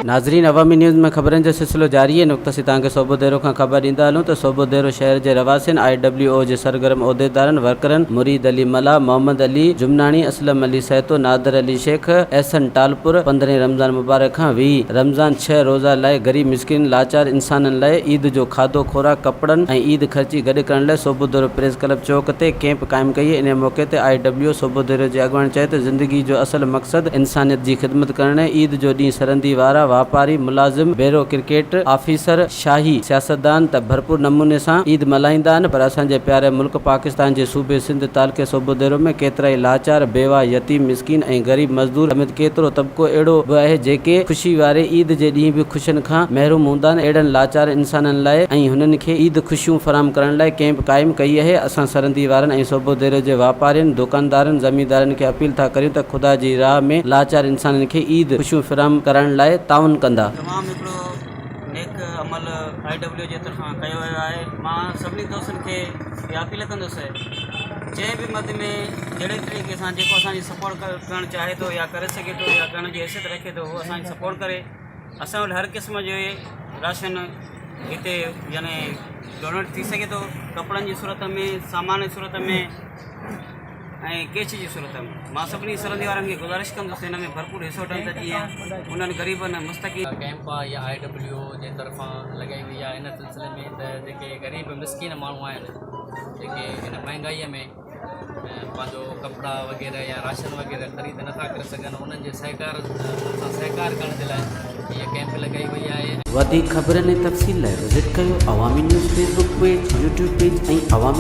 ناظرين عوامي نيوز ۾ خبرن جو سلسلو جاري آهي نقطه سي توهان کي صوبوديرو کان خبر ڏيندا هلون ته صوبوديرو شهر جي رهواسين آء ڊبليو او جي سرگرم عهديدارن ورڪرن مريد علي ملاح، محمد علي جمناڻي، اسلم علي سهتو، نادر علي شيخ، احسن ٽالپر پندرهين رمضان مبارڪ کان 20 رمضان ڇهه روزا لاء غريب مسڪين لاچار انسانن لاء عيد جو کاڌو خوراڪ ڪپڙن ۽ عيد خرچي گڏ ڪرڻ لاء صوبوديرو پريس ڪلب چوڪ تي ڪيمپ قائم ڪئي انهي موقعي تي آء ڊبليو او صوبوديرو جي اڳواڻن چيو ته زندگي جو اصل مقصد انسانيت جي خدمت ڪرڻ ۽ عيد جو ڏينهن سرندي وارا واپاري، ملازم، بيرو ڪرڪيٽ، آفيسر، شاهي، سياستدان ته ڀرپور نموني سان عيد ملهائيندا آهن پر اسان جي پياري ملڪ پاڪستان جي صوبي سنڌ تعلقي صوبوديرو ۾ ڪيترائي لاچار، بيواهه، يتيم، مسڪين ۽ غريب مزدور سميت ڪيترو طبقو اهڙو به آهي جيڪي خوشي واري عيد جي ڏينهن به خوشين کان محروم هوندا آهن اهڙن لاچار انسانن لاء ۽ هنن کي عيد خوشيون فراهم ڪرڻ لاء ڪئمپ قائم ڪئي اهي اسان سرندي وارن ۽ صوبوديرو جي واپارين، دوڪاندارن، زميندارن کي اپيل ٿا ڪريون ته خدا جي راهه ۾ لاچار انسانن کي عيد خوشيون فراهم ڪرائڻ لاء تعاون ڪندا. تمام هڪڙو نيڪ عمل آئي ڊبليو جي طرفان ڪيو ويو آهي مان سڀني دوستن کي اها اپيل ڪندس جنهن به مد ۾ جهڙي طريقي سان جيڪو اسان جي سپورٽ ڪرڻ چاهي ٿو يا ڪري سگهي ٿو يا ڪرڻ جي حيثيت رکي ٿو هو اسان جي سپورٽ ڪري اسان وٽ هر قسم جو راشن هتي يعني ڊونيٽ ٿي سگهي ٿو ڪپڙن جي صورت ۾ سامان جي صورت ۾ ۽ ڪيچ جي صورت ۾ مان سڀني سرندي وارن کي گذارش ڪندس هن ۾ ڀرپور حصو وٺن ته جيئن انهن غريبن ۽ مستقين ڪئمپ آهي يا آء ڊبليو او جي طرفان لڳائي وئي آهي ان سلسلي ۾ ته جيڪي غريب مسڪين ماڻهو آهن جيڪي هن مهنگائي ۾ پنهنجو ڪپڙا وغيره يا راشن وغيره خريد نٿا ڪري سگهن انهن جي سهڪار انهن سان سهڪار ڪرڻ جي لاء هيء ڪئمپ لڳائي وئي آهي. وڌيڪ خبرن ۽ تفصيل لاء وزٽ ڪيو Awami news Facebook page, YouTube page ۽ Awami.